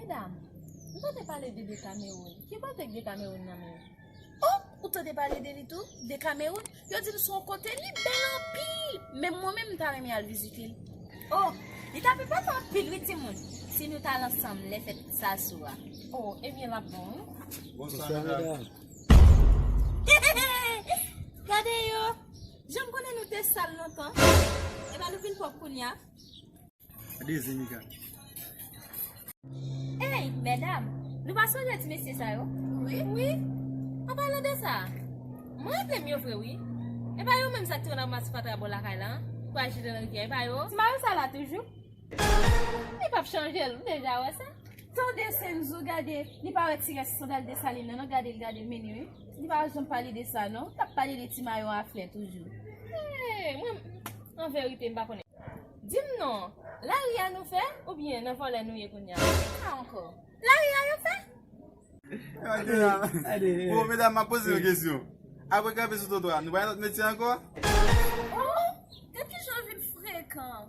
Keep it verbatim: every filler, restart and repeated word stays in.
Medam, m tande pale de Dekamewoun. Ki kote k Dekamewoun nan menm? Oh, ou tande pale de li tou? Dekamewoun? Yo di m se yon kote li bèl anpil. Menm mwen menm m ta renmen al vizite l. Oh, li t ap enpòtan anpil wi timoun. Si nou t al ansanm lè fèt sa sou a. Oh, ebyen l ap bon wi. Bonswa medam. Gade yo. Jan m konnen nou te sal lontan. Epa nou vin pwòp kounye a. Gade zen Mika. Ey, medam, nou pa sonje ti mesye sa yo? Wi. Wi. An palan de sa, mwen raple m yo vre wi. Epa yo menm sa k te konn ap mache fatra bò lakay la, pou al jete nan rivyè, epa yo? Ti mari w sa la toujou? Li p ap chanje l, m deja wè sa. Tande Senzo, gade, li pa wè ti rès sandal Desalin nan, non, gade l, gade l mennen wi. Li pa janm pale de sa non, l ap pale de ti mayo a flè toujou. Hey, mwen, an verite, m pa konnen. Di m non, lari a nou fè, oubyen nan vòlè nou ye kounye a? Sa ankò? Lari a yo fè? Bon, medam, m ap poze yon kesyon. Apre kanpe sou twotwa, nou pa gen lòt metye ankò? Oh, gad kijan l vin frekan.